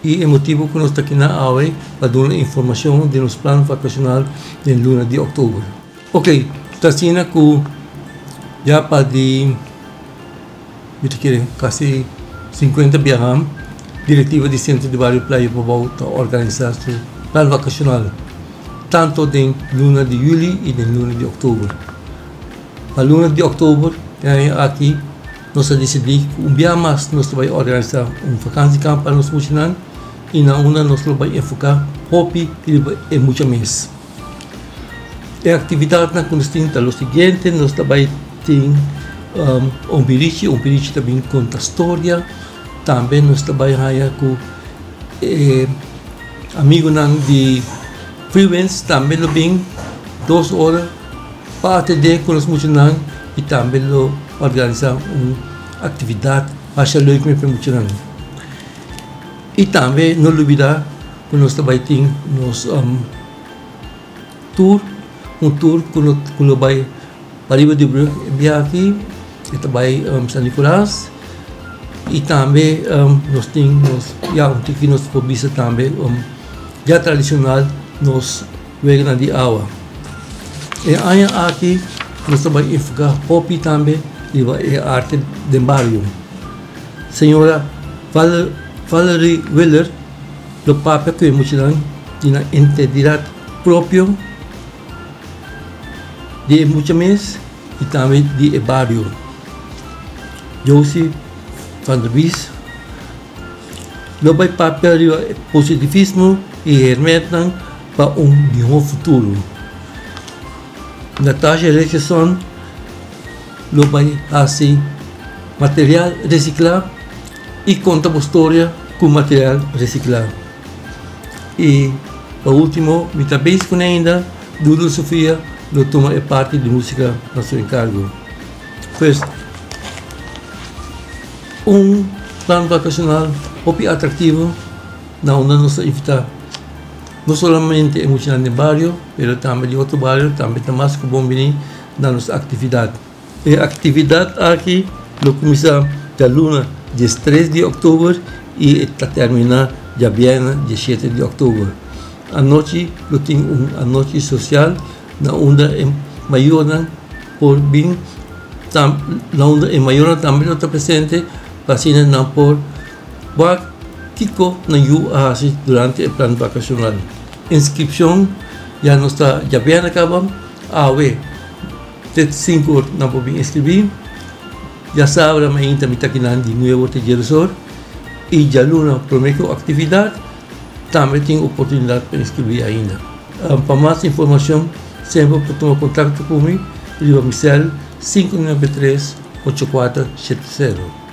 I e motibu ku nos ta kina awe pa duna informashon di nos plan vakashonal den luna di òktober. Oke, ta asina ku ya pa di mi ta kere kasi 50 biaha direktiva di Sentro di Bario Playa Pabou ta organisá su plan vakashonal tantu den luna di yüli i den luna di òktober. Pa luna di òktober e aña aki nos a disidí ku un biaha mas nos ta bai organisá un vakansikamp pa nos muchanan i na unda nos lo bai enfoká hopi riba e mucha mes. E aktividatnan ku nos tin ta lo siguiente, nos ta bai tin un birichi, un birichi ta bin konta storia, tambe nos ta bai haña ku e amigunan di Freewinds tambe lo bin 2 ora pa atendé ku nos muchanan i tambe lo organisá un aktividat masha leuk pa e muchanan. I tambe no lubidá ku nos ta bai tin nos tour, un tour ku lo bai pariba di brug e biaha aki, e ta bai San Nicolas i tambe nos tin nos ya un tiki nos por bisa tambe ya tradishonal nos weganan di awa. E aña aki nos ta bai enfoká hopi tambe riba e arte den bario. Señora Valerie Willer lo papia ku e muchanan di nan identidat propio di e mucha mes i tambe di e bario. Josie van der Bies lo bai papia riba e positivismo i hermentnan pa un mihó futuro. Natasha Richardson lo bai hasi material resiklá i konta bo storia ku material resiklá. I pa último mi ta bezig kuné ainda, Doodle Sofia lo tuma e parti di músika na su enkargo. Pues un plan vakashonal hopi atraktivo na unda nos ta invitá no solamente e muchanan den bario pero tambe di otro bario tambe ta mas ku bon bini na nos aktividat. E aktividat aki lo kuminsá djaluna 13 di òktober i e ta terminá djabièrnè 17 di òktober. Anochi lo tin un anochi sosial na unda e mayornan por bin na unda e mayornan tambe lo ta presente pa asina nan por wak kiko nan yu a hasi durante e plan vakashonal. Inskripshon ya nos ta djabièrnè kaba awe te 5 or nan por bin inskribí. Djasabra mainta mi ta kinan di 9 or te 10 or i djaluna promé ku aktividat tambe tin oportunidat pa inskribí ainda. Pa mas informashon semper por tuma kontakto ku mi riba mi sèl 593 8470.